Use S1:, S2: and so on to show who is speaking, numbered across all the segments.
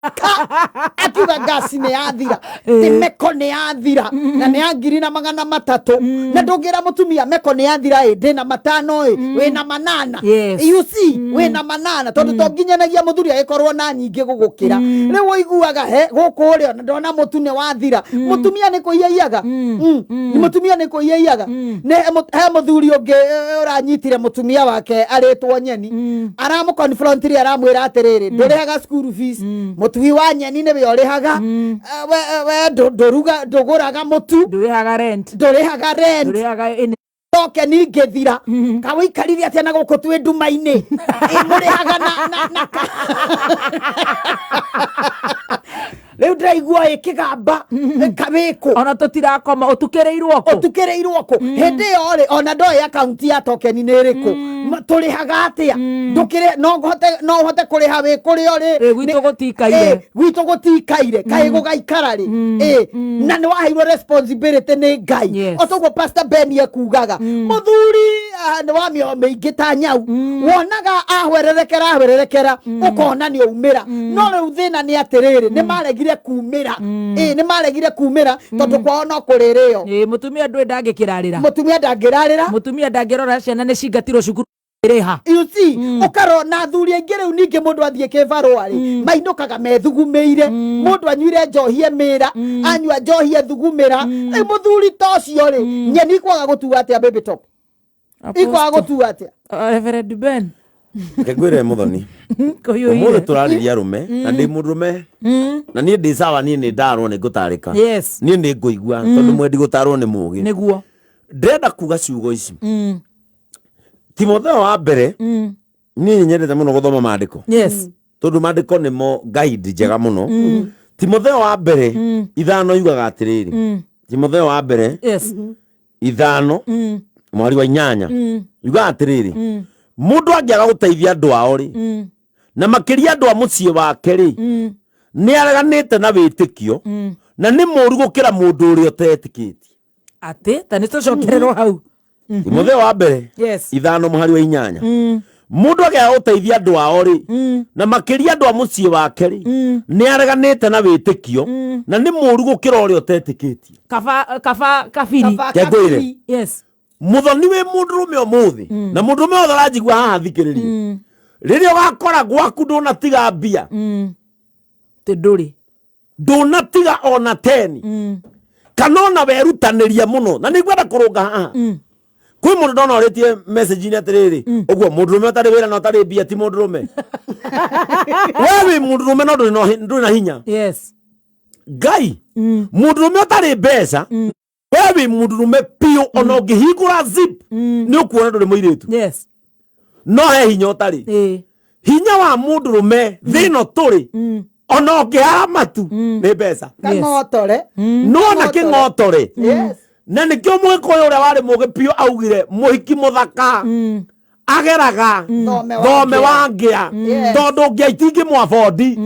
S1: Akiuga ngasi nĩ yathira, ti meko nĩ yathira, na nĩ ya 1300, na ndũngĩra mũtumia meko nĩ yathira. Ĩ ndĩna 500, ĩ wĩna 8. You see, wĩna 8, tondũ to nginyanagia mũthuri agĩkorwo na nyingĩ gũgũkĩra. Rĩu ũiguaga he gũkũ ũrĩa ona ndona mũtu nĩ wathira, mũtumia nĩ kũiyaiyaga. Mũtumia nĩ kũiyaiyaga. Nĩ he mũthuri ũngĩ ũranyitire mũtumia wake arĩtwo nyeni, aramũconfrontire, aramwĩra atĩrĩrĩ, ndũrĩhaga school fees, mũtui wa nyeni nĩwe ũrĩhaga. We ndũruga, ndũgũraga mũtu,
S2: ndũrĩhaga rent,
S1: ndũrĩhaga rent,
S2: ndũrĩhaga
S1: tokeni ngĩthira, kawĩikarire atĩa na gũkũ twĩ nduma-inĩ? Ĩ mũrĩhaga na rĩu ndĩraigua ĩ kĩgamba kawĩkũ.
S2: Ona tũtirakoma, ũtukĩrĩirwo kũ?
S1: Ũtukĩrĩirwo kũ? Hĩndĩ ĩyo rĩ, ona ndoĩ akaunti ya tokeni nĩ ĩrĩkũ. Tũrĩhaga atĩa? Ndũkĩrĩ no ũhote kũrĩha wĩ kũrĩa ũrĩ?
S2: Ĩ, gwitũ gũtikaire.
S1: Ĩ, gwitũ gũtikaire, kaĩ gũgaikara rĩ? Ĩ na nĩ waheirwo responsibility nĩ Ngai. O toguo Pastor Ben ekugaga, mũthuri nĩ wa mĩoyo mĩingĩ ta nyau, wonaga ahwererekera ahwererekera, ũkona nĩ aumĩra. No rĩu thĩna nĩ atĩrĩrĩ, nĩ maregire kumĩra. Ĩ nĩ maregire kumĩra tondũ kwao no kũrĩrĩo.
S2: Ĩ, mũtumia ndũĩ ndangĩkĩrarĩra.
S1: Mũtumia ndangĩrarĩra.
S2: Mũtumia ndangĩrora ciana nĩ cingatirwo cukuru rĩha.
S1: You see, ũkarona athuri aingĩ rĩu ningĩ mũndũ athiĩ kĩbarũa rĩ, mainũkaga methugumĩire. Mũndũ anyuire njohi emĩra, anyua njohi ethugumĩra. Rĩu mũthuri ta ũcio rĩ, nyeni ikwaga gũtua atĩa? Baby top ikwaga gũtua atĩa?
S2: Reverend Ben.
S3: Reke ngwĩre, Mũthoni, ũmũthĩ
S2: kũhiũhire.
S3: Tũrarĩria arũme, na ndĩ mũndũrũme, na niĩ ndĩ sawa, niĩ nĩ ndarwo nĩ ngũtarĩka. Niĩ nĩ ngũigua tondũ mwendi gũtarwo nĩ mũgĩ. Ndĩrenda kuga ciugo ici, Timotheo wa mbere. Niĩ nĩ nyendete mũno gũthoma maandĩko tondũ maandĩko nĩmo guide njega mũno. Timotheo wa mbere 5 yugaga atĩrĩrĩ, Timotheo wa mbere 5 mwari wa 8 yugaga atĩrĩrĩ, mũndũ angĩaga gũteithia andũ ao rĩ, na makĩria andũ a mũciĩ wake rĩ, nĩ areganĩte na wĩtĩkio na nĩ mũũru gũkĩra mũndũ ũrĩa ũtetĩkĩtie.
S2: Atĩ ta nĩ tũcokererwo hau.
S3: Timotheo wa mbere 5 mũhari wa 8, mũndũ angĩaga gũteithia andũ ao rĩ, na makĩria andũ a mũciĩ wake rĩ, nĩ areganĩte na wĩtĩkio na nĩ mũũru gũkĩra ũrĩa ũtetĩkĩtie.
S2: Kaba kaba kabiri.
S1: Kaba
S3: Ke ngwĩre.
S1: kabiri.
S3: Mũthoni wĩ mũndũrũme ũmũthĩ, na mũndũrũme wothe ũranjigua haha thikĩrĩrie, rĩrĩa ũgakora gwaku ndũnatiga mbia,
S2: Tĩ ndũrĩ.
S3: Ndũnatiga ona 10, kana ona werutanĩria mũno, na nĩngwenda kũrũnga haha, kwĩ mũndũ ndona ũrĩtie message-inĩ atĩrĩrĩ, ũguo mũndũrũme ũtarĩ wĩra na ũtarĩ mbia ti mũndũrũme. We wĩ mũndũrũme no ndũrĩ na hinya. Ngai, mũndũrũme ũtarĩ mbeca, we wĩ mũndũrũme biũ, ona ũngĩhingũra zip nĩ ũkuona ndũrĩ mũirĩtu. No he hinya ũtarĩ. Hinya wa mũndũrũme thĩ ĩno tũrĩ, ona ũngĩhara matu, nĩ mbeca.
S1: Kang'otore.
S3: Nona kĩng'otore. Na nĩkĩo Mũgĩkũyũ ũrĩa warĩ mũgĩ biũ augire mũhiki mũthaka ageraga
S1: thome wa
S3: thome
S1: ngĩa.
S3: Wa ngĩa. Tondũ ngĩa itingĩmwabondi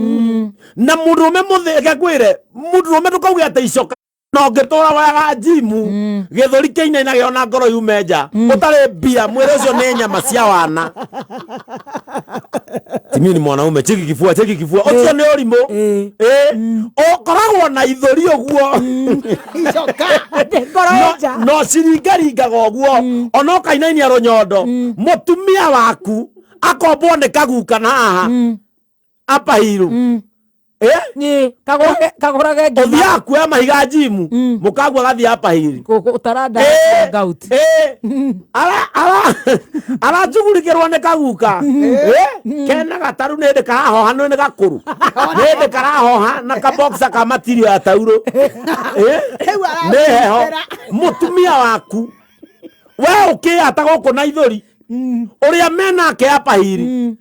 S3: na mũndũrũme mũthĩ. Reke ngwĩre, mũndũrũme ndũkauge atĩ icoka na ũngĩtũra wega njimu, gĩthũri kĩinainage ona ngoro yume nja, ũtarĩ mbia, mwĩrĩ ũcio nĩ nyama cia wana. Timi ni mwanaume, cheki kifua, cheki kifua, ũcio nĩ ũrimũ. Ĩ ũkoragwo na ithũri ũguo.
S1: Icoka.
S2: Ngoro ĩ nja.
S3: No ciringaringaga ũguo, ona ũkainainia rũnyondo, mũtumia waku akombwo nĩ kaguka na haha apahiru.
S2: Ĩ, kagũrage ngima.
S3: Ũthiaga kuoya mahiga njimu, mũkagua gathiĩ apahiri.
S2: Ũtaranda gout.
S3: Aracugurikĩrwo nĩ kaguka. Kena gataru nĩ hĩndĩ karahoha, nĩ gakũrũ, nĩ hĩndĩ karahoha na kaboxa ka matirio ya taurũ.
S1: Rĩu
S3: Nĩ heho.
S1: aracukĩra.
S3: Mũtumia waku we ũkĩyata gũkũ na ithũri ũrĩa menake apahiri.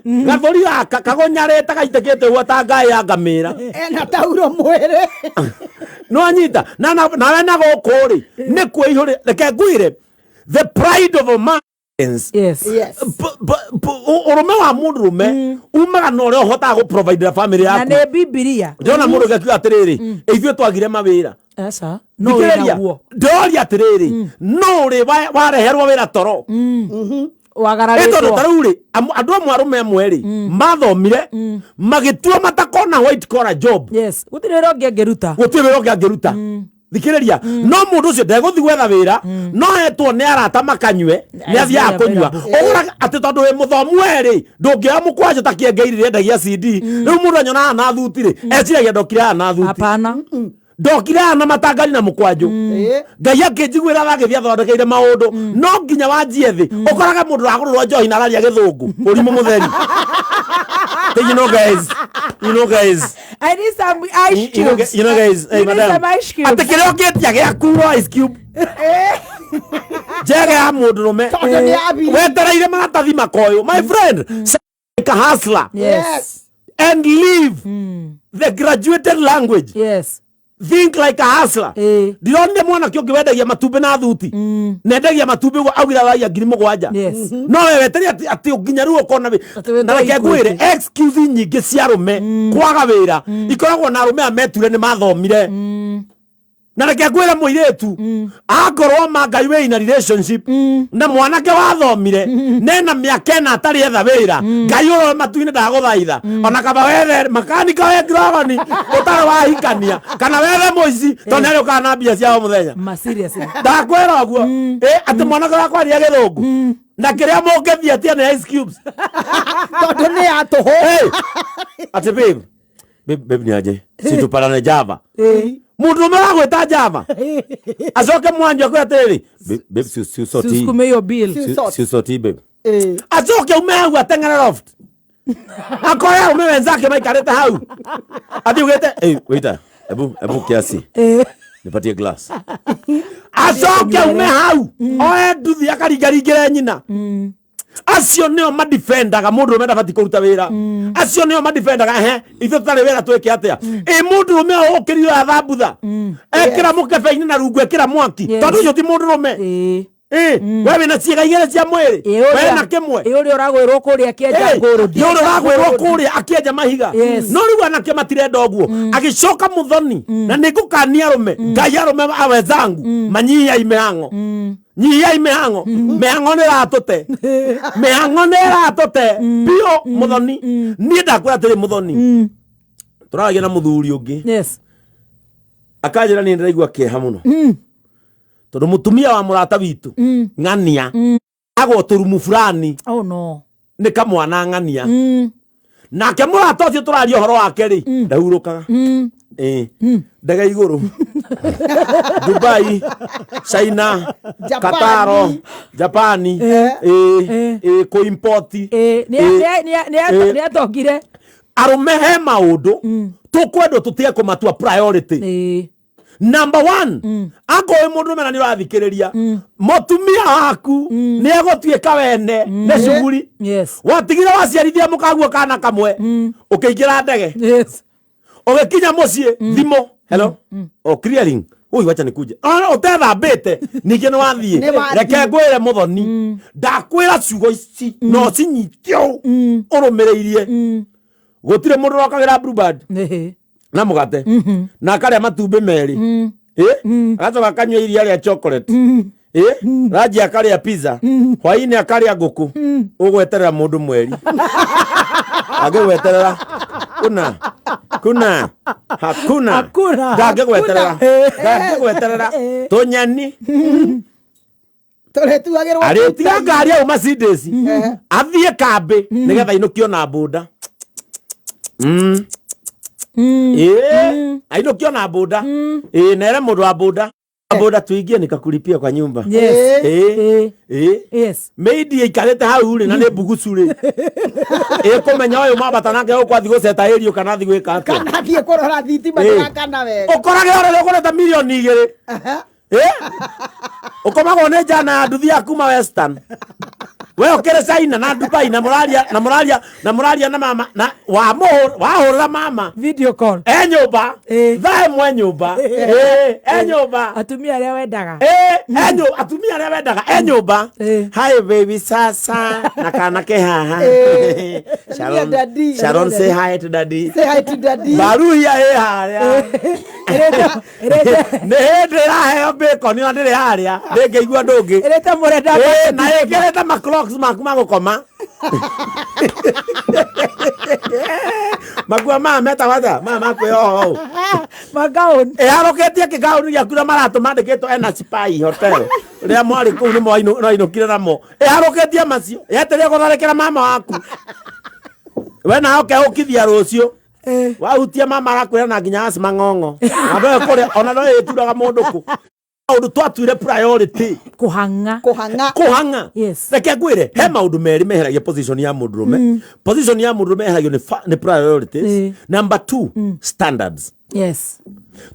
S3: Gathũri gaka kagũnyarĩte gaitĩkĩte ũguo ta ngaĩ ya ngamĩra.
S1: Ena tauro mwĩrĩ.
S3: Nĩwanyita? Nawe na gũkũ rĩ, nĩ kwĩihũrĩ. Reke ngwĩre, the pride of a man, ũrũme wa mũndũrũme umaga na ũrĩa ũhotaga gũprovidera family
S2: Na
S3: yaku.
S2: nĩ Bibilia.
S3: Ndĩrona mũndũ ũngĩ akiuga atĩrĩrĩ, ithuĩ twagire mawĩra.
S2: Aca no
S3: Thikĩrĩria,
S2: wĩnaguo.
S3: ndĩroria atĩrĩrĩ, no ũrĩ wareherwo wĩra toro? Ĩ tondũ
S2: Wagararĩtwo.
S3: ta rĩu rĩ, andũ amwe arũme amwe rĩ mathomire magĩtua matakona white collar job.
S2: Yes, gũtirĩ wĩra ũngĩ angĩruta.
S3: Gũtirĩ wĩra ũngĩ angĩruta. Thikĩrĩria, no mũndũ ũcio ndegũthiĩ gwetha wĩra, no etwo nĩ arata makanyue, nĩ athiaga kũnyua. Ũgũraga atĩ tondũ wĩ mũthomu werĩ, ndũngĩoya mũkwanjũ ta kĩengei rĩrĩa endagia CD. Rĩu mũndũ anyonaga na thuti rĩ, eciragia ndokire haha na thuti.
S2: Hapana.
S3: Ndokire haha na matangari na mũkwanjũ. Ngai akĩnjiguĩra tha, agĩthiĩ athondekeire maũndũ. No nginya wanjie thĩ, ũkoraga mũndũ ũragũrĩrwo njohi na araria gĩthũngũ ũrimũ mũtheri. You know guys, you know guys,
S2: I need some ice
S3: you know,
S2: cubes.
S3: you know guys, hey,
S2: You need
S3: madam.
S2: some ice cubes.
S3: Atĩ kĩrĩa ũngĩtia gĩaku ice cube njege ya mũndũ rũme
S1: Tondũ nĩ yathira.
S3: wetereire maratathi makoyũ, my friend, like a hustler
S2: Yes.
S3: and leave the graduated language.
S2: Yes.
S3: Think like a hustler. Ndironire mwanake ũngĩ wendagia matumbĩ na thuti, nendagia matumbĩ ũguo, augire aragia 7,000.
S2: Yes.
S3: No we wetere atĩ nginya rĩu ũkona
S2: Atĩ wĩ
S3: na reke
S2: Equity.
S3: ngwĩre, excuse nyingĩ cia arũme kwaga wĩra ikoragwo na arũme aya meture nĩ mathomire. Na reke ngwĩre mũirĩtu, akorwo ma Ngai wĩ in a relationship na mwanake wathomire nena mĩaka 4 atarĩ etha wĩra, Ngai ũrore matu-inĩ, ndagũthaitha, ona kaba wethe makanika we ndirogoni ũtarĩ wahikania, kana wethe mũici, tondũ nĩ arĩũkaga na mbia cia o mũthenya.
S2: Ma seriously.
S3: Ndakwĩra ũguo. Ĩ, atĩ mwanake wakwaria gĩthũngũ na kĩrĩa mũngĩthiĩ atia nĩ ice cubes.
S1: Tondũ nĩ ya tũhũ.
S3: Hey! Ati babe, babe, babe, ni aje si tuparane Java? Mũndũ ũmwe wagwĩta Java acoke mwanju akwĩra atĩrĩrĩ, "Babe, babe, si usort hii."
S2: Susukume hiyo bill.
S3: Si usort hii, babe. Acoke ume hau ateng'ere loft, akore arũme wenzake maikarĩte hau, athiĩ ugĩte, "Hey, waiter, ebu kiasi, nipatie glass." Acoke ume hau oe nduthi akaringaringĩre nyina. Acio nĩo madefendaga mũndũ ũrũme ndabatiĩ kũruta wĩra. Acio nĩo madefendaga, ehe, ithuĩ tũtarĩ wĩra twĩke atĩa? Ĩ mũndũ ũrũme ũkĩrire oya thambutha, ekĩra mũkebe-inĩ na rungu, ekĩra mwaki.
S2: Yes.
S3: Tondũ ũcio ti mũndũ ũrũme. Ĩ we wĩna ciĩga igĩrĩ cia mwĩrĩ, we na kĩmwe.
S2: Ĩ ũrĩa ũragwĩrwo kũrĩa kĩenja ngũrũndi.
S3: Nĩ ũrĩa ũragwĩrwo kũrĩa akĩenja mahiga.
S2: Yes.
S3: No rĩu anake matirenda ũguo. Agĩcoka mũthoni, na nĩ ngũkania arũme, Ngai, arũme awenzangu, manyihiai mĩhang'o, nyihiai mĩhang'o. Mĩhang'o nĩ ĩratũte, mĩhang'o nĩ ĩratũte biũ. Mũthoni, niĩ ndakwĩra atĩrĩ, mũthoni, tũraragia na mũthuri ũngĩ,
S2: Yes.
S3: akanjĩra, niĩ ndĩraigua kĩeha mũno tondũ mũtumia wa mũrata witũ ng'ania agwo tũrumu fulani.
S2: Oh no.
S3: Nĩ kamwana ng'ania. Nake mũrata ũcio tũraria ũhoro wake rĩ, ndahurũkaga. Ĩ, ndege igũrũ, Dubai, China,
S1: Japani.
S3: Kataro, Japani, ĩ ĩ kũ-import.
S2: Nĩ atongire.
S3: Arũme, he maũndũ tũkwendwo tũtige kũmatua priority. Number one, akorwo wĩ mũndũ ũrũme na nĩ ũrathikĩrĩria, mũtumia waku nĩ egũtuĩka wene nĩ cuguri.
S2: Yes.
S3: Watigire waciarithia mũkaguo kana kamwe, ũkĩingĩra ndege,
S2: Yes.
S3: ũgĩkinya mũciĩ, thimũ, "Hello, oh, clearing, ui, wacha nikuje." Ah, ũtethambĩte ningĩ nĩ wathiĩ.
S1: Nĩ wathiĩ.
S3: Reke ngwĩre mũthoni, ndakwĩra ciugo ici no cinyite ũũ ũrũmĩrĩirie. Gũtirĩ mũndũ ũrokagĩra Bluebird na mũgate na akarĩa matumbĩ 2, ĩ agacoka akanyua iria rĩa chocolate, ĩ ranji akarĩa pizza, hwainĩ akarĩa ngũkũ. Ũgweterera mũndũ mweri angĩgweterera kuna kuna hakuna.
S2: Hakuna.
S3: Ndangĩgweterera, ndangĩgweterera tũnyeni.
S1: Tũrĩtuagĩrwo.
S3: Arĩtiga ngari au Mercedes, athiĩ kambĩ nĩgetha ainũkio na bũnda. Ĩĩ, ainũkio na bũnda, ĩĩ, nere mũndũ wa bũnda, bũnda, "Tuingie nikakulipia kwa nyumba."
S2: Yes.
S3: Ĩĩ ĩĩ.
S2: Yes.
S3: Meidi ĩikarĩte hau rĩ, na nĩ mbugucu rĩ, ĩkũmenya ũyũ mambata nake gũkũ athiĩ gũceta ĩrio kana athiĩ gwĩka atĩa.
S1: Kana thiĩ kũrora thitima ndĩrakana wega.
S3: Ũkorage ũrĩa ũgũrĩte 2 mirioni. Ĩ ũkomagwo nĩ njana ya nduthi ya kuma Western, we ũkĩrĩ China na Dubai, na mũraria na mũraria na mũraria na mama na wahũrĩra mama
S2: Video call.
S3: e nyũmba thaa 1 nyũmba. Ĩ, e nyũmba.
S2: Atumia arĩa wendaga.
S3: Ĩ, e nyũmba, atumia arĩa wendaga e nyũmba. "Hi baby, sasa na kana ke haha." "Sharon,
S1: Daddy.
S3: Sharon, say hi to daddy."
S1: Say hi to daddy.
S3: Baruhia ĩ harĩa.
S2: Ĩrĩte
S3: Nĩ hĩndĩ ĩraheo bacon ona ndĩrĩ harĩa ndĩngĩigua ndũngĩ.
S2: Ĩrĩte mũrenda.
S3: Ĩ, na ĩkĩrĩte maclocks maku ma gũkoma makua maya metagwo atĩa maya ma kwĩyoha ũũ?
S2: Magaũni.
S3: Ĩharũkĩtie kĩgaũni gĩaku na maratũ mandĩkĩtwo ena Spai Hotel rĩrĩa mwarĩ kũu nĩ mwainũkire namo, ĩharũkĩtie macio yetereire gũtharĩkĩra mama waku we nawe ũkeũkithia rũciũ wahutia mama arakwĩra na nginya acima ng'ong'o na ndoĩ kũrĩa ona ndoĩ ĩturaga mũndũ kũ maũndũ twatuire priority.
S2: Kũhang'a.
S1: Kũhang'a.
S3: Kũhang'a.
S2: Yes.
S3: Reke ngwĩre, he maũndũ merĩ meheragia position ya mũndũrũme. Position ya mũndũrũme yeheragio nĩ priorities. Number two, standards.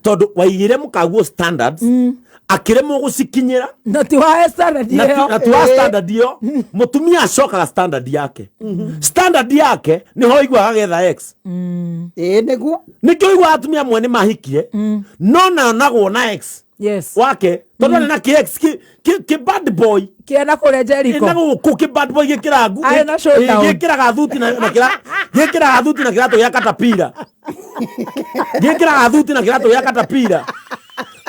S3: Tondũ waigire mũkaguo standards, akĩremwo gũcikinyĩra.
S2: Na ti wa standard ĩyo.
S3: Na ti wa standard ĩyo, mũtumia acokaga standard yake. Standard yake nĩho ũiguaga agetha ex.
S1: Ĩĩ, nĩguo.
S3: Nĩkĩo ũiguaga atumia amwe nĩ mahikire no naonagwo na ex wake, tondũ arĩ na kĩ ex kĩ bad boy.
S2: Kĩena kũrĩa Jericho.
S3: Na gũkũ kĩ bad boy gĩkĩraga
S2: Arĩ na showdown.
S3: Gĩkĩraga thuti na gĩkĩraga thuti na kĩratũ gĩa katapira, gĩkĩraga thuti na kĩratũ gĩa katapira,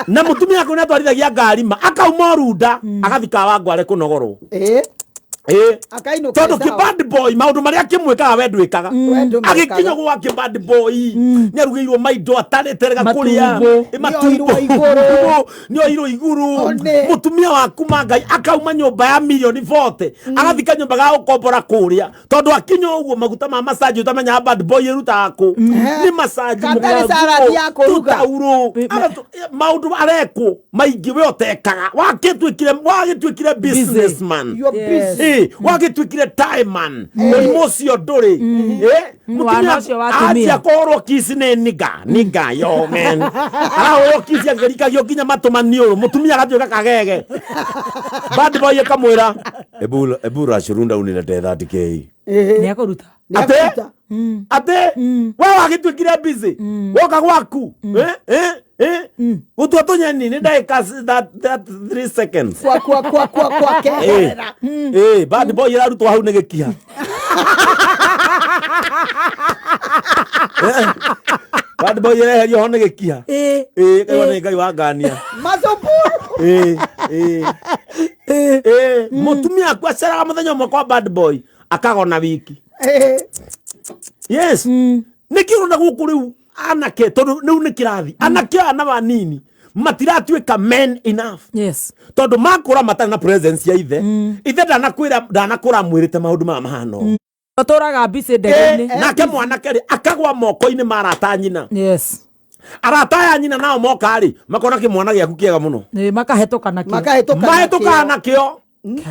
S3: na mũtumia akũ nĩatwarithagia ngari ma akauma runda agathika wangware kũnogorwo. Ĩ.
S1: Akainũka.
S3: Tondũ kĩ
S1: Sawa.
S3: bad boy maũndũ marĩa kĩmwĩkaga we ndwĩkaga.
S1: We ndũmwĩkaga.
S3: Agĩkinya gwa kĩ bad boy nĩarugĩirwo maindo atarĩterega kũrĩa.
S2: Matumbo.
S3: Ĩ, matumbo.
S1: Nĩoirwo igũrũ.
S3: Nĩoirwo igũrũ.
S1: One.
S3: Mũtumia waku ma Ngai akauma nyũmba ya mirioni 40 agathika nyũmba ga gũkombora kũrĩa, tondũ akinya ũguo maguta ma massage ũtamenyaga bad boy ĩrutaga kũ nĩ massage.
S1: Katarĩ salad ya kũruga.
S3: Tũtaurũ maũndũ arekwo maingĩ we ũtekaga, wagĩtuĩkire businessman.
S1: You're busy.
S3: Ĩ, wagĩtuĩkire time-man, mũrimũ ũcio ndũrĩ. Ĩ, mũtumia
S2: Wana ũcio wa atumia.
S3: anjia kũhũrwo kiss nĩ niga niga yo man, arahũrwo kiss akĩrikagio nginya matũ maniũrũ, mũtumia agatuĩka kagege, bad boy ĩkamwĩra ebu racurunda uniletee 30K.
S2: Nĩ akũruta.
S3: Ate
S1: Nĩakũruta.
S3: Ate we wagĩtuĩkire busy woka gwaku. Eh, eh, eh. Gũtua tũnyeni nĩ ndagĩka that 3 seconds.
S1: Kwa keherera.
S3: Eh, bad boy ĩrarutwo hau nĩ gĩkiha. Eh, bad boy ĩreherio ho nĩ gĩkiha. Ĩ, kaigua nĩ Ngai wangania.
S1: Mazuburu.
S3: Ĩ, ĩ, ĩ, mũtumia aku aceraga mũthenya ũmwe kwa bad boy akagona wiki. Yes, nĩkĩo ũrona gũkũ rĩu anake, tondũ rĩu nĩ kĩrathi anake aya na wanini matiratuĩka men enough, tondũ makũra matarĩ na presence ya ithe. Ithe ndanakwĩra, ndanakũra amwĩrĩte maũndũ maya mahana ũũ.
S2: Matũraga mbicĩ ndege-inĩ.
S3: Nake mwanake rĩ akagwa moko-inĩ ma arata a nyina. Arata aya nyina nao moka rĩ makona kĩmwana gĩaku kĩega mũno.
S2: Ĩ, makahĩtũka nakĩo.
S1: Makahĩtũka.
S3: Mahĩtũkaga nakĩo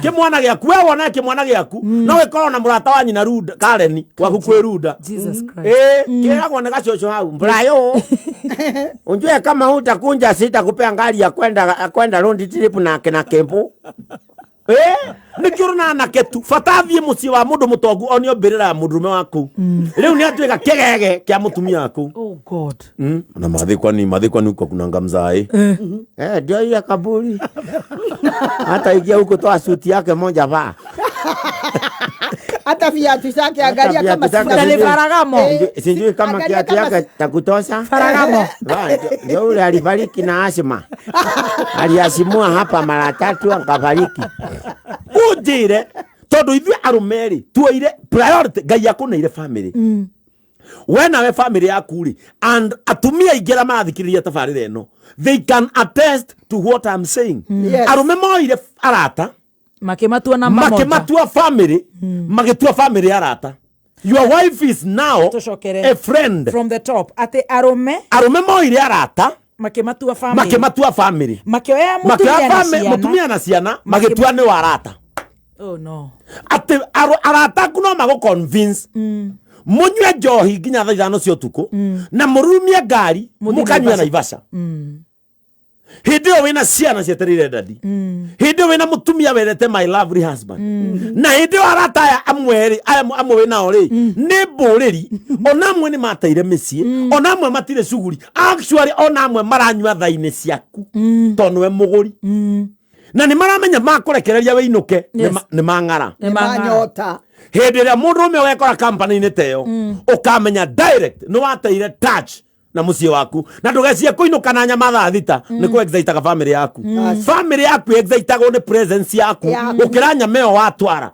S3: kĩmwana gĩaku. We wona kĩmwana gĩaku no gĩkorwo na mũrata wa nyina runda Kareni waku kwĩ runda.
S2: Jesus Christ.
S3: Ĩ, kĩragwo nĩ gacũcũ hau mbrayo, unjue kama hutakunja sitakupea ngari ya kwenda road trip nake na kembu. Eh, nĩkĩo ũrona anake tu bata athiĩ mũciĩ wa mũndũ mũtongu onio mbĩrĩra ya mũndũrũme waku, rĩu nĩ atuĩka kĩgege kĩa mũtumia waku.
S2: Oh God.
S3: Na mathikwa ni huko kuna ngamzae, eh, ndio ile kaburi hata ingia huko toa suti yake moja vaa.
S1: Hata viatu zake angalia
S3: Hata
S1: kama
S3: viatu zake
S1: sina-
S2: Na ni Faragamo.
S3: Sijui kama
S1: Angalia
S3: kiatu
S1: kama
S3: yake takutosha.
S2: Faragamo.
S3: Ndio ule alifariki na asma, aliasimua hapa mara tatu akafariki. Unjire, tondu ithuĩ arũme rĩ tuoire priority, Ngai akũneire family, we nawe family yaku rĩ, and atumia aingĩ arĩa marathikĩrĩria tabarĩra ĩno, they can attest to what I'm saying. Arũme moire arata
S2: Makĩmatua namba moja.
S3: Makĩmatua family, magĩtua family arata. Your wife is now
S2: Tũcokere.
S3: a friend.
S2: From the top, atĩ arũme
S3: Arũme moire arata
S2: makĩmatua family.
S3: Makĩmatua family.
S2: Makĩoya
S3: Makĩoya
S2: mũtumia na ciana.
S3: Mũtumia na ciana magĩtua nĩ arata.
S2: Oh no.
S3: Atĩ arata aku no magũ convince mũnyue njohi nginya thaa 5 cia ũtukũ na mũrurumie ngari
S2: Mũthiĩ
S3: mũkanyua
S2: Naivasha.
S3: Naivasha hĩndĩ ĩyo wĩna ciana cietereire daddy, hĩndĩ ĩyo wĩna mũtumia wendete my lovely husband, na hĩndĩ ĩyo arata aya amwe rĩ, aya amwe wĩnao rĩ nĩ mbũrĩri, ona amwe nĩ mateire mĩciĩ, ona amwe matirĩ cuguri, actually ona amwe maranyua tha-inĩ ciaku tondũ nĩwe mũgũri na nĩ maramenya makũrekereria wĩinũke nĩ mang'ara.
S2: Nĩ mang'ara.
S1: Manyota.
S3: Hĩndĩ ĩrĩa mũndũrũme ũgekora company-inĩ ta ĩyo, ũkamenya direct nĩ wateire touch Na muciĩ waku na ndũgecie kũinũka na nyama thaa 6 nĩ kũ excitaga family yaku. Family yaku excitagwo nĩ presence yaku
S1: Yaku.
S3: gũkĩra nyama ĩyo watwara.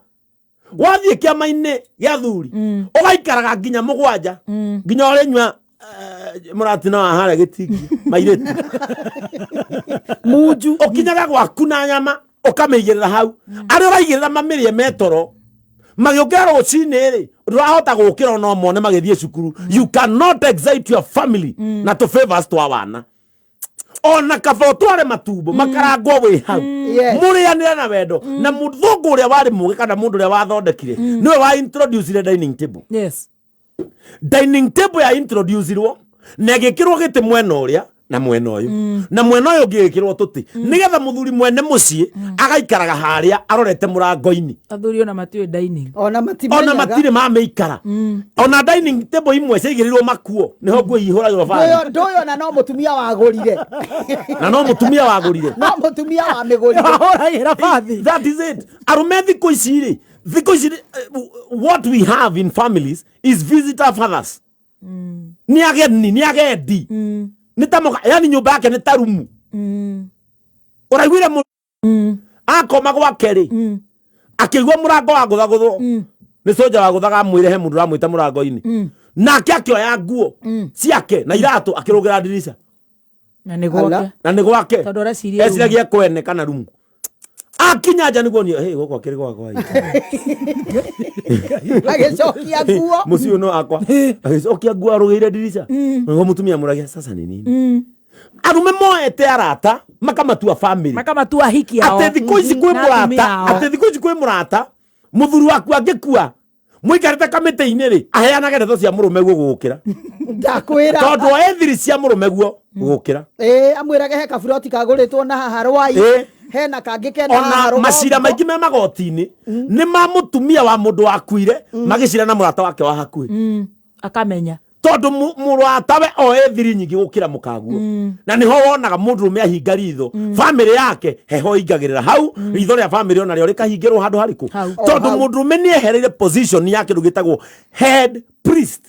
S3: Wathiĩ kĩama-inĩ gĩa thuri ũgaikaraga nginya 7 nginya ũrĩnyua mũratina wa harĩa gĩtingi mairĩtu
S2: Munju.
S3: Ũkinyaga gwaku na nyama ũkamĩigĩrĩra hau arĩa ũraigĩrĩra mamĩrĩe metoro magĩũkĩra rũcinĩ rĩ ndũrahota gũkĩra ona mone magĩthiĩ cukuru. You cannot excite your family na tũ favors twa wana ona kaba ũtware matumbo makarangwo wĩ hau. Mũrĩanĩre na wendo na mũthũngũ ũrĩa warĩ mũgĩ kana mũndũ ũrĩa wathondekire nĩwe wa introducire dining table. Dining table ya introducirwo na ĩgĩkĩrwo gĩtĩ mwena ũrĩa na mwena ũyũ na mwena ũyũ ũngĩ ĩgĩkĩrwo tũtĩ nĩgetha mũthuri mwene mũciĩ agaikaraga harĩa arorete mũrango-inĩ.
S2: Athuri ona matiũĩ dining.
S1: Ona
S3: ona
S1: matimenyaga.
S3: Matirĩ mamĩikara ona dining table imwe ciaigĩrĩirwo makuo nĩho nguo ihũragĩrwo bathi.
S1: Ndũyũ ona no mũtumia wagũrire.
S3: Na no mũtumia wagũrire.
S1: No mũtumia wamĩgũrire.
S2: Wahũragĩra bathi.
S3: That is it. Arũme thikũ ici rĩ, thikũ ici rĩ, what we have in families is visitor fathers. Nĩ ageni, nĩ agendi, nĩ ta moka, yani nyũmba yake nĩ ta rumu. Ũraiguire akoma gwake rĩ akĩigua mũrango wagũthagũthwo nĩ soja wagũthaga amwĩre he mũndũ ũramwĩta mũrango-inĩ nake akĩoya nguo ciake na iratũ akĩrũgĩra ndirica.
S2: Na nĩ gwake.
S1: Ala.
S3: Na nĩ gwake.
S2: Tondũ areciria rumu.
S3: Eciragia kwene kana rumu akinya nja nĩguo ni hey, gũkũ akĩrĩ gwakwa
S1: Agĩcokia nguo.
S3: Mũciĩ ũyũ no akwa agĩcokia nguo arũgĩire ndirica nĩguo mũtumia mũragia sasa nĩ nini arũme moete arata makamatua family.
S2: Makamatua hiki ao.
S3: Atĩ thikũ ici kwĩ
S2: Na atumia
S3: mũrata
S2: ao.
S3: Atĩ thikũ ici kwĩ mũrata mũthuri waku angĩkua mũikarĩte kamĩtĩ-inĩ rĩ aheanage ndeto cia mũrũme guo gũgũkĩra.
S1: Ndakwĩra.
S3: Tondũ oe thiri cia mũrũme guo gũgũkĩra.
S1: Ĩĩ amwĩrage he kaburoti kagũrĩtwo na haha rwai. Hena kangĩ kena haha
S3: Ona
S1: rũgongo.
S3: macira maingĩ me magoti-inĩ nĩ ma mũtumia wa mũndũ wakuire magĩcira na mũrata wake wa hakuhĩ.
S2: Akamenya.
S3: Tondũ mũratawe oe thiri nyingĩ gũkĩra mũkaguo na nĩho wonaga mũndũrũme ahinga ritho bamĩrĩ yake heho ingagĩrĩra hau ritho rĩa bamĩrĩ onarĩo rĩkahingĩrwo handũ harĩkũ.
S2: Hau.
S1: O
S3: Tondũ
S1: hau.
S3: mũndũrũme nĩ ehereire position ya kĩndũ gĩtagwo head priest,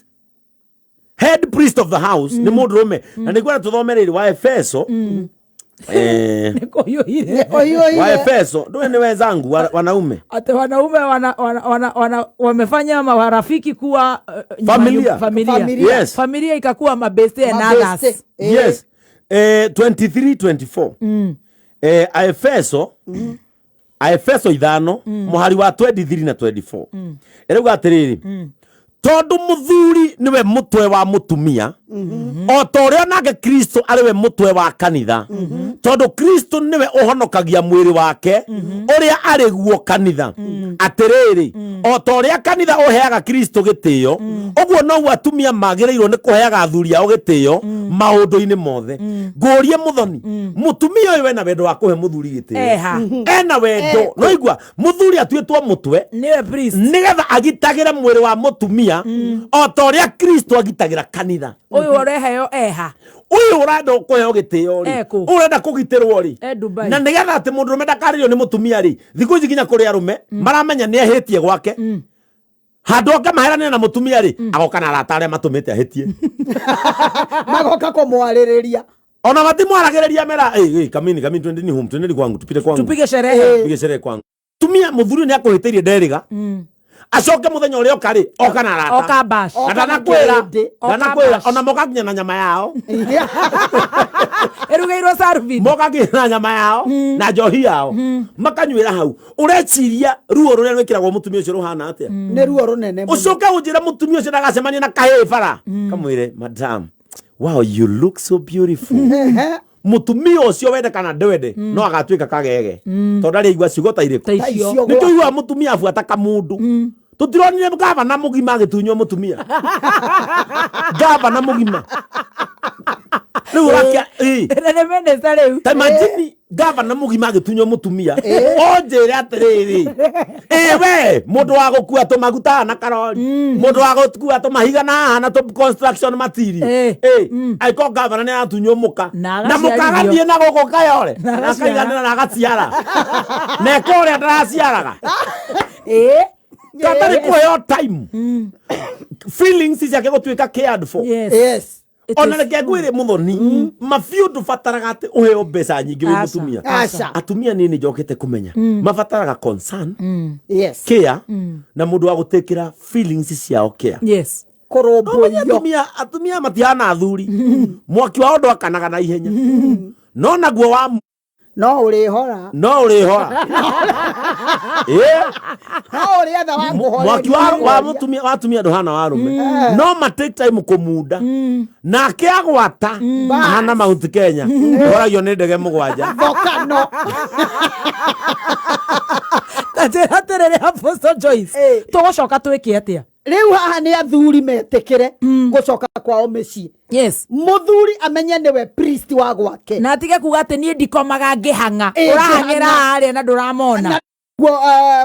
S3: head priest of the house nĩ mũndũrũme na nĩngwenda tũthome rĩrĩ wa Efeso.
S2: Nĩ kũhiũhire.
S3: Wa
S1: Ũhiũhire.
S3: Efeso ndũĩ nĩ wenzangu wanaume.
S2: Ati wanaume wana wamefanya marafiki kuwa
S3: Familia.
S2: Familia.
S1: Familia.
S3: Yes.
S2: Familia ikakuwa mabeste and
S1: Mabeste.
S2: others.
S3: Yes. 23 24. Aefeso Aefeso 5 mũhari wa 23 na 24 ĩrauga atĩrĩrĩ tondũ mũthuri nĩwe mũtwe wa mũtumia o ta ũrĩa nake Kristo arĩ we mũtwe wa kanitha tondũ Kristo nĩwe ũhonokagia mwĩrĩ wake ũrĩa arĩ guo kanitha. Atĩrĩrĩ o ta ũrĩa kanitha ũheaga Kristo gĩtĩo ũguo noguo atumia magĩrĩirwo nĩ kũheaga athuri ao gĩtĩo maũndũ-inĩ mothe. Ngũrie mũthoni mũtumia ũyũ ena wendo wa kũhe mũthuri gĩtĩo.
S2: Eha.
S3: Ena wendo no igua mũthuri atuĩtwo mũtwe
S2: Nĩwe priest.
S3: Nĩgetha agitagĩre mwĩrĩ wa mũtumia o ta ũrĩa Kristo agitagĩra kanitha.
S2: Ũyũ ũreheo eha.
S3: Ũyũ ũrenda kũheo gĩtĩo rĩ
S2: Ekũ.
S3: ũyũ ũrenda kũgitĩrwo rĩ
S2: E Dubai.
S3: Na nĩgetha atĩ mũndũrũme ndakarĩrio nĩ mũtumia rĩ thikũ ici nginya kũrĩ arũme maramenya nĩ ahĩtie gwake handũ oke maheranĩre na mũtumia rĩ agoka na arata arĩa matũmĩte ahĩtie.
S1: Magoka kũmwarĩrĩria.
S3: Ona matimwaragĩrĩria mera "Hey, hey, kamini kamini twendeni home twendeni kwangu tupite kwangu
S2: Tupige sherehe.
S3: tupige sherehe kwangu." Tumia mũthuri nĩ akũhĩtĩirie nderĩga acoke mũthenya ũrĩa oka rĩ oka na arata.
S2: Oka bash.
S3: Na
S1: Oka na
S3: ndanakwĩra
S1: kĩrĩndĩ.
S2: Oka
S3: ndanakwĩra
S2: bash.
S3: ona moka nginya na nyama yao.
S2: Ĩrugĩirwo sarubini.
S3: Moka nginya na nyama yao na njohi yao makanyuĩra hau ũreciria ruo rũrĩa rwĩkĩragwo mũtumia ũcio rũhana atĩa.
S1: Nĩ ruo rũnene mũno.
S3: Ũcoke ũnjĩre mũtumia ũcio ndagacemania na kahĩĩ bara kamwĩre madam, wow, you look so beautiful.
S1: Ehe.
S3: Mũtumia ũcio wende kana ndwende no agatuĩka kagege tondũ ndarĩ aigua ciugo ta irĩkũ.
S2: Ta
S1: Ta
S2: icio.
S1: icio.
S3: Nĩkĩo ũiguaga mũtumia abuata kamũndũ tũtironire gavana mũgima agĩtunywo mũtumia gavana mũgima rĩu ũrakia ĩ.
S2: Na nĩ minister rĩu.
S3: Ta imagine gavana mũgima agĩtunywo mũtumia onjĩre atĩrĩrĩ ĩ we mũndũ wa gũkua tũmaguta haha na karori mũndũ wa gũkua tũmahiga na haha na tũ construction material ĩ angĩkorwo gavana nĩ aratunywo mũka
S2: Na
S3: na mũka
S2: agaciarithio.
S3: agathiĩ na gũkũ kayore
S2: Na
S3: na
S2: agaciara.
S3: akaiganĩra na agaciara na eka ũrĩa ndaraciaraga.
S2: Ĩ.
S3: Katarĩ kũheo time feelings ciake gũtuĩka cared for.
S2: Yes.
S1: Yes.
S2: It
S3: Ona
S2: is
S3: reke ngwĩre mũthoni, mabiũ ndũbataraga atĩ ũheo mbeca nyingĩ wĩ
S2: Aca.
S3: mũtumia.
S1: Aca.
S3: Atumia niĩ nĩ njokete kũmenya mabataraga concern,
S1: Yes.
S3: care, na mũndũ wa gũtĩkĩra feelings ciao care.
S2: Yes.
S1: Kũrũmbũiyo.
S3: Atumia matihana athuri, mwaki wao ndwakanaga na ihenya, no naguo wa
S1: No ũrĩhora.
S3: No ũrĩhora. Ĩ,
S1: No ũrĩetha wa kũhoreria.
S3: Mwaki wa mũtumia, wa atumia ndũhana wa arũme, no ma take time kũmunda, nake agwata ahana Mount Kenya ũragio nĩ ndege 7.
S1: Volcano.
S2: Njĩra atĩrĩrĩ, Apostle Joyce,
S1: Eh.
S2: tũgũcoka twĩke atĩa?
S1: Rĩu haha nĩ athuri metĩkĩre gũcoka kwao mĩciĩ.
S2: Yes.
S1: Mũthuri amenye nĩwe priest wa gwake.
S2: Na atige kuga atĩ niĩ ndikomaga ngĩhang'a.
S1: Ĩ,
S2: Ũrahang'ĩra
S1: ngĩhang'a.
S2: harĩa na ndũramona.
S1: Guo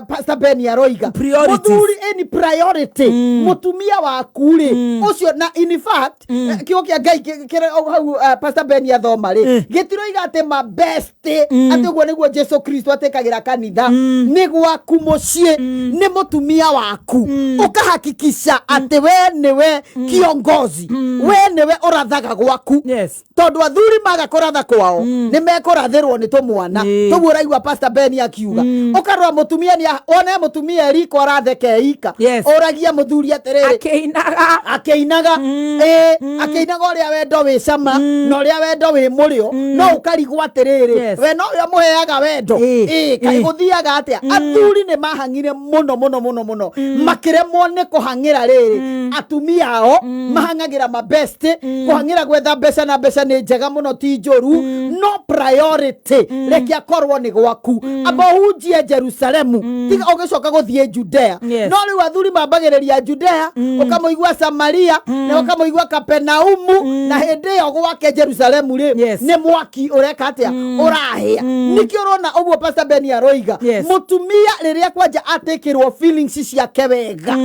S1: Pastor Ben aroiga
S2: Priorities.
S1: Mũthuri ĩni priority mũtumia waku rĩ ũcio, na in fact kiugo kĩa Ngai kĩrĩa hau Pastor Ben athoma rĩ gĩtiroiga atĩ ma best, atĩ ũguo nĩguo Jesu Kristo atĩkagĩra kanitha. Nĩ gwaku mũciĩ, nĩ mũtumia waku, ũkahakikisha atĩ we nĩwe kiongozi, we nĩwe ũrathaga gwaku.
S2: Yes.
S1: Tondũ athuri maga kũratha kwao nĩ mekũrathĩrwo nĩ tũmwana. Tũguo ũraigua Pastor Ben akiuga, ũkarora mũtumia nĩ wone mũtumia eriko aratheke ika.
S2: Yes.
S1: Ũragia mũthuri atĩrĩrĩ,
S2: akĩinaga.
S1: Akĩinaga, ĩ, akĩinaga ũrĩa wendo wĩ cama na ũrĩa wendo wĩ mũrĩo, no ũkarigwo atĩrĩrĩ,
S2: Yes.
S1: we nowe ũmũheaga wendo? Ĩ, kaĩ gũthiaga atĩa? Athuri nĩ mahang'ire mũno mũno mũno mũno, makĩremwo nĩ kũhang'ĩra rĩrĩ atumia ao mahang'agĩra mabest, kũhang'ĩra gwetha mbeca, na mbeca nĩ njega mũno, ti njũru, no priority reke akorwo nĩ gwaku. Amba ũhunjie Jerusalemu, tiga ũgĩcoka gũthiĩ Judea.
S2: Yes.
S1: No rĩu athuri mambagĩrĩria Judea, ũkamũigua Samaria na ũkamũigua Kapenaumu, na hĩndĩ ĩyo gwake Jerusalemu rĩ,
S2: Yes.
S1: nĩ mwaki ũreka atĩa? Ũrahĩa. Nĩkĩo ũrona ũguo Pastor Ben aroiga,
S2: Yes.
S1: mũtumia rĩrĩa kwanja atĩkĩrwo feelings ciake wega,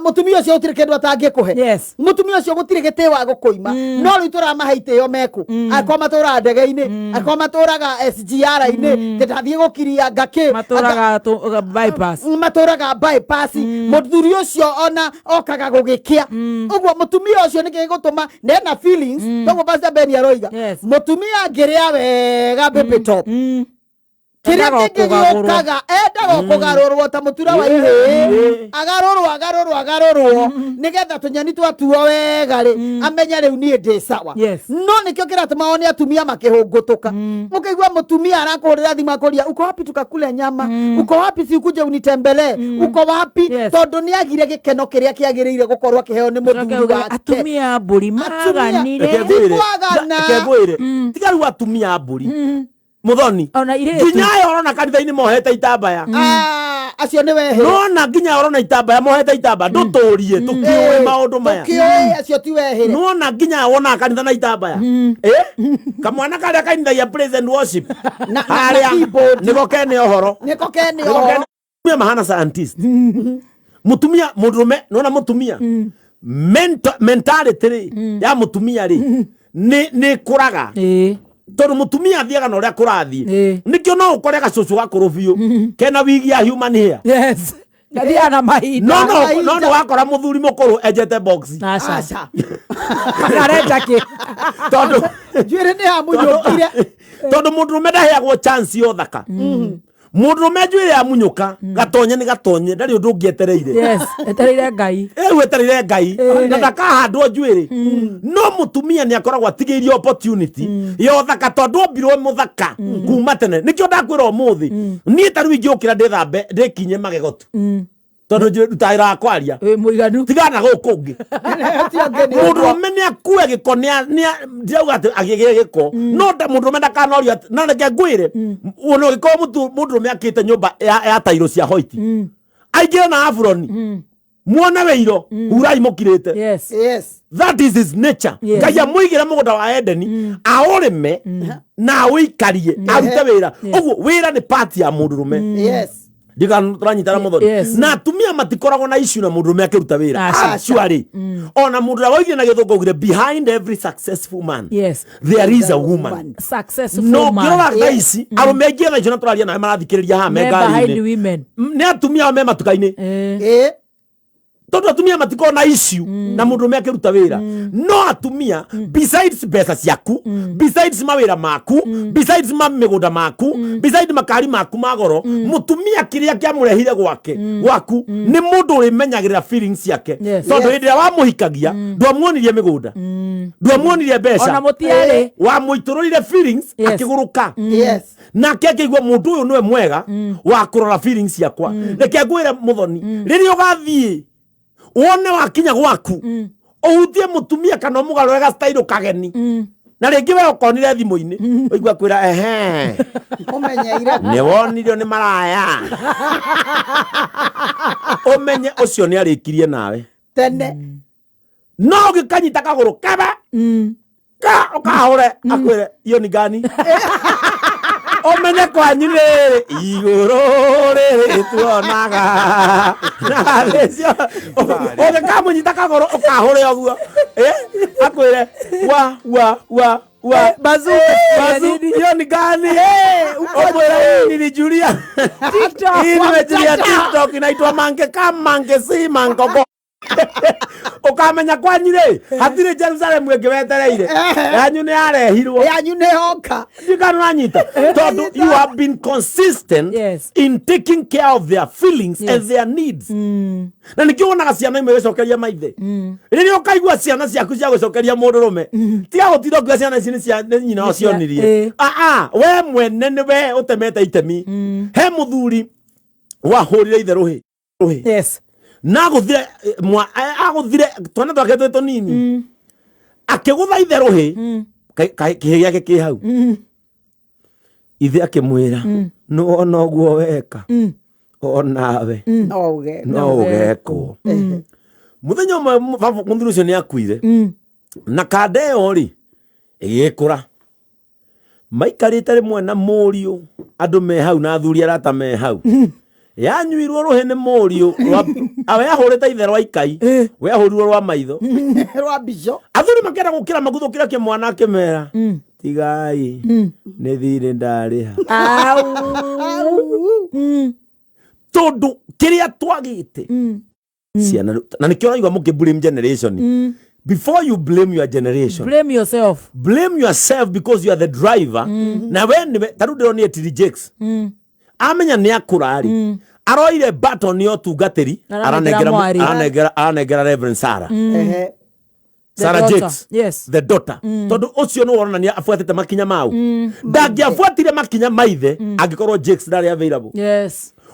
S1: mũtumia ũcio gũtirĩ kĩndũ atangĩkũhe.
S2: Yes.
S1: Mũtumia ũcio gũtirĩ gĩtĩo agũkũima, no rĩu tũramahe itĩo meku, angĩkorwo matũraga ndege-inĩ, angĩkorwo matũraga SGR-inĩ, ndathiĩ gũkiria ngakĩ.
S2: Matũraga bypass.
S1: Matũraga bypass, mũthuri ũcio ona okaga gũgĩkĩa ũguo mũtumia ũcio nĩkĩ gĩgũtũma nena feelings? Toguo Pastor Ben aroiga,
S2: Yes.
S1: mũtumia angĩrĩa wega baby top, kĩrĩa
S2: Endaga
S1: kĩngĩ
S2: kũgarũrwo.
S1: gĩũkaga, endaga kũgarũrwo ta mũtura wa ihĩĩ, agarũrwo, agarũrwo, agarũrwo, nĩgetha tũnyeni twatuo wega rĩ, amenye rĩu niĩ ndĩ sawa.
S2: Yes.
S1: No nĩkĩo kĩratũma one atumia makĩhũngũtũka. Ũkaigua mũtumia arakũhũrĩra thimũ akũria, "Uko wapi tukakule nyama? Uko wapi si ukuje unitembelee? Uko wapi?"
S2: Yes.
S1: Tondũ nĩ agire gĩkeno kĩrĩa kĩagĩrĩire gũkorwo akĩheo nĩ
S2: Ũcoke
S1: mũthuri
S2: uge,
S1: wake.
S2: atumia a mbũri maganire.
S3: Reke ngwĩre.
S1: Kwagana.
S3: Reke ngwĩre, tiga rĩu atumia a mbũri, mũthoni,
S2: Ona irĩtu.
S3: nginya aya ũrona kanitha-inĩ mohete itambaya.
S1: Ah, acio nĩ wehĩ.
S3: Nona nginya ũrona itambaya, mohete itambaya, ndũtũrie tũkĩũĩ maũndũ maya.
S1: Tũkĩũĩ acio ti wehĩre.
S3: Nona nginya wonaga kanitha na itambaya. Ĩ, kamwana karĩa kainithagia praise and worship
S1: Na
S3: harĩa
S1: keyboard.
S3: nĩko kene ũhoro.
S1: Nĩko kene
S3: Nĩko
S1: ũhoro.
S3: kene. Atumia mahana scientist, mutumia, mundurume, nona mutumia mentality rĩ ya mutumia rĩ nĩ kũraga,
S2: Ĩĩ.
S3: tondu mutumia athiaga na uria kurathie.
S2: Ĩĩ.
S3: Nikio no ukore gacucu gakuru biu kena wigi ya human hair.
S2: Yes, gathiaga na mahinda.
S3: No no wakora muthuri mukuru enjete box.
S2: Aca.
S1: Aca.
S2: Arenja kĩ?
S3: Tondu
S1: Njuĩrĩ nĩ yamũnyũkire.
S3: Tondu mundurume ndaheagwo chance ya ũthaka. Mundurume njuĩrĩ yamunyũka, gatonye nĩ gatonye, ndarĩ ũndũ ũngĩ etereire.
S2: Yes, etereire Ngai.
S3: Rĩu etereire Ngai na ndakahandwo njuĩrĩ. No mũtumia nĩ akoragwo atigĩirio opportunity ya ũthaka tondũ ombirwo mũthaka kuma tene. Nĩkĩo ndakwĩra ũmũthĩ, niĩ ta rĩu ingĩũkĩra ndĩthambe ndĩkinye magego tu, tondũ ndutaga wĩra wa kwaria.
S2: Wĩ mũiganu.
S3: Tigana gũkũ ũngĩ.
S1: Ũcio ũngĩ nĩ
S3: Mũndũrũme nĩ akue gĩko, ndirauga atĩ agĩgĩe gĩko, no mũndũrũme ndakanorio na reke ngwĩre, ona ũngĩkorwo mũndũrũme akĩte nyũmba ya tairo cia hoiti, aingĩre na aburoni, muone wĩiro hurai mũkirĩte.
S2: Yes.
S1: Yes.
S3: That is his nature.
S2: Yes.
S3: Ngai amũigĩre mũgũnda wa Edeni aũrĩme na awĩikarie arute wĩra. Ũguo wĩra nĩ part ya mũndũrũme.
S1: Yes.
S3: Ndiga tũranyitana, mũthoni?
S2: Yes.
S3: Na atumia matikoragwo na issue na mũndũrũme akĩruta wĩra.
S2: Aca.
S3: Actually, ona mũndũ ũrĩa woigire na gĩthũngũ augire, "Behind every successful man
S2: Yes.
S3: there is a woman."
S2: Successful
S3: No
S2: man.
S3: ngĩrora thaa ici arũme aingĩ thaa icio na tũraria nawe marathikĩrĩria haha me
S2: Me behind
S3: ngari-inĩ
S2: women.
S3: nĩ atumia ao me matuka-inĩ.
S2: Eh.
S1: Ĩ.
S3: Tondu atumia matikoragwo na issue na mundu ume akiruta wira, no atumia, besides mbeca ciaku, besides mawira maku, besides ma migunda maku, besides makari maku ma goro, mutumia kiria kiamurehire gwake gwaku ni mundu urimenyagirira feelings ciake. Tondu hindi ĩrĩa wamuhikagia, ndwamuonirie migunda, ndwamuonirie mbeca.
S2: Ona mũtiarĩ.
S3: Wamuitũrũrire feelings. Akĩgũrũka. Nake akĩigua mũndũ ũyũ nĩwe mwega wa kũrora feelings ciakwa. Reke ngwĩre, mũthoni, rĩrĩa ũgathiĩ wone wakinya gwaku ũhutie mũtumia kana ũmũgarũre ga style kageni, na rĩngĩ we ũkonire thimũ-inĩ, ũigua kwĩra ehe.
S1: Ũmenyeire.
S3: Nĩ wonirio nĩ maraya, ũmenye ũcio nĩ arĩkirie nawe
S1: tene.
S3: No ũngĩkanyita kagũrũ kebe ka ũkahũre, akwĩre iyo ni gani, ũmenye kwanyu rĩrĩ igũrũ rĩrĩ tuonaga na thĩ. Ũngĩkamũnyita kagũrũ ũkahũre ũguo, akwĩre wa wa wa wa.
S2: Bazu.
S3: Bazu, hiyo ni gani? Ũmwĩre hii nilijulia.
S2: TikTok.
S3: Hii nimejulia TikTok, inaitwa mange kama mange si mangogo. Ũkamenya kwanyu rĩ hatirĩ Jerusalemu ĩngĩ wetereire, yanyu nĩ yarehirwo.
S1: Yanyu nĩ hoka.
S3: Ndikana ũranyita, tondũ you have been consistent in taking care of their feelings and their needs. Na nikio wonaga ciana imwe gĩcokeria maithe. Rĩrĩa ũkaigua ciana ciaku cia gũcokeria mũndũrũme, tiga gũtinda ũkiuga ciana ici nĩ nyina wao cionirie. Aa, we mwene nĩ we ũtemete itemi. He mũthuri wahũrire ithe rũhĩ rũhĩ na agũthire agũthire twana twake twĩ tũnini, akĩgũtha ithe rũhĩ. Kĩhĩ gĩake kĩ hau. Ithe akĩmwĩra, nĩwona ũguo weka, onawe
S1: no uge
S3: no ũgekwo. Mũthenya ũmwe baba mũthuri ũcio nĩ akuire, na kanda ĩyo rĩ ĩgĩkũra. Maikarĩte rĩmwe na mũriũ, andũ me hau na athuri arata me hau, yanyuirwo rũhĩ nĩ mũriũ we ahũrĩte ithe rwa ikai, we ahũrirwo rwa maitho.
S1: Rwa mbico.
S3: Athuri makĩenda gũkĩra maguthũkĩra kĩmwana, akĩmera, tigai, nĩ thirĩ ndarĩha.
S2: Au.
S3: Tondũ kĩrĩa twagĩte ciana na nĩkĩo ũraigua mũkĩ blame generation. Before you blame your generation,
S2: Blame yourself.
S3: Blame yourself, because you are the driver. Na we nĩwe ta rĩu ndĩronire TD Jakes amenya nĩ akũra rĩ, aroire baton ya ũtungatĩri.
S2: Aranengera mwarĩ.
S3: Aranengera Reverend Sarah.
S2: The
S3: Sarah
S2: daughter.
S3: Jakes. The daughter, tondu ucio nĩ wonania abuatĩte makinya mau. Ndangĩabuatire makinya maithe angĩkorwo Jakes ndarĩ available.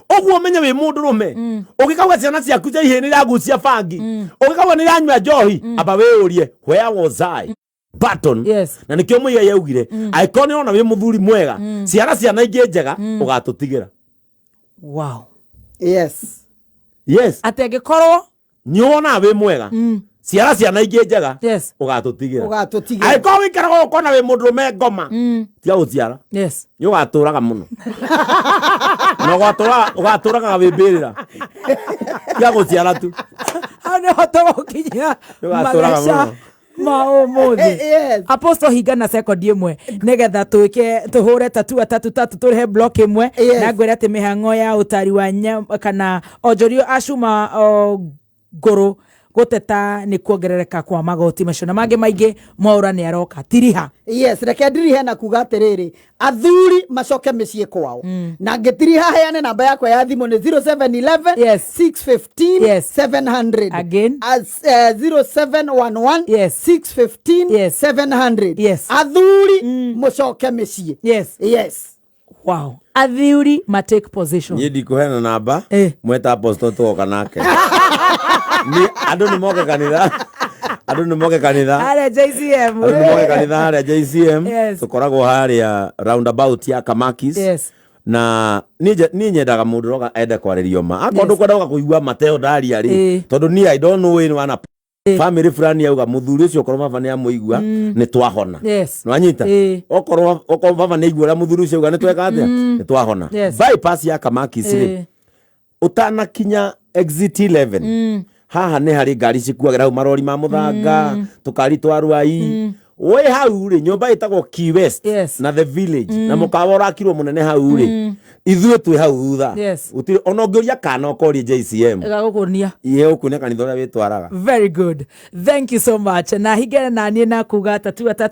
S3: Ũguo ũmenye wĩ mũndũ rũme, ũngĩkauga ciana ciaku cia ihĩ nĩ iragucia bangi, ũngĩkauga nĩ iranyua njohi, amba wĩyũrie, where was I button? Na nĩkĩo mũigai augire, angĩkorwo nĩ ũrona wĩ mũthuri mwega, ciara ciana ingĩ njega ũgatũtigĩra.
S2: Atĩ angĩkorwo
S3: Nĩ wonaga wĩ mwega, ciara ciana ingĩ njega ũgatũtigĩra.
S1: Ũgatũtigĩra.
S3: Angĩkorwo wĩikaraga ũkona wĩ mũndũ rũme ngoma, tiga gũciara. Nĩ ũgatũraga mũno na ũgatũraga wĩ mbĩrĩra. Tiga gũciara tu.
S2: Hau nĩho tũgũkinyia
S3: Nĩũgatũraga
S2: mageca
S3: mũno.
S2: ma ũmũthĩ. Apostle, hinga na sekondi ĩmwe nĩgetha twĩke tũhũre tatua tatu tatu, tũrĩhe block ĩmwe. Na ngwĩre atĩ mĩhang'o ya ũtari wa kana onjorio acuma o, ngũrũ gũteta nĩ kuongerereka kwa magoti macio na mangĩ maingĩ. Mwaũra nĩ aroka tiriha.
S1: Yes, reke ndirihe na kuga atiriri, athuri macoke mĩciĩ kwao. Na ngĩtiriha heane namba yakwa ya thimũ nĩ 0711 615 700.
S2: Again.
S1: As, 0711 615 700. Athuri mũcoke mĩciĩ.
S2: Wow, athiuri ma take position.
S3: Niĩ ndikũheana namba. Mweta apostle tũgoka nake. Andũ nĩ moke kanitha, andũ nĩ moke kanitha.
S2: Harĩa JCM.
S3: Andũ nĩ moke kanitha harĩa JCM. Tũkoragwo harĩa roundabout ya Kamakis. Na niĩ nyendaga mũndũ roga ende kwarĩrio ma akorwo ndũkwenda gũka kũigua mateo ndaria rĩ, tondũ niĩ I don't know anyone family fulani auga mũthuri ũcio okorwo baba nĩ amũigua nĩ twahona. Nwanyita? Okorwo baba nĩ aigua ũrĩa mũthuri ũcio auga nĩ tweka atĩa, nĩ twahona. Bypass ya Kamakis rĩ, ũtanakinya exit 11, haha nĩ harĩ ngari cikuagĩra hau, marori ma mũthanga, tũkari twa rwai. Wĩ hau rĩ, nyũmba ĩtagwo Key West
S2: Yes.
S3: na the village na mũkawa ũrakirwo mũnene hau rĩ, ithuĩ twĩ hau thutha.
S2: Yes.
S3: Gũtirĩ ona ũngĩũria kana ũkorie JCM.
S2: Ĩgagũkũnia.
S3: Ye ũkuonia kanitha ũrĩa wĩtwaraga.
S2: Very good, thank you so much. Na hingene na niĩ na kuga tatua tatu.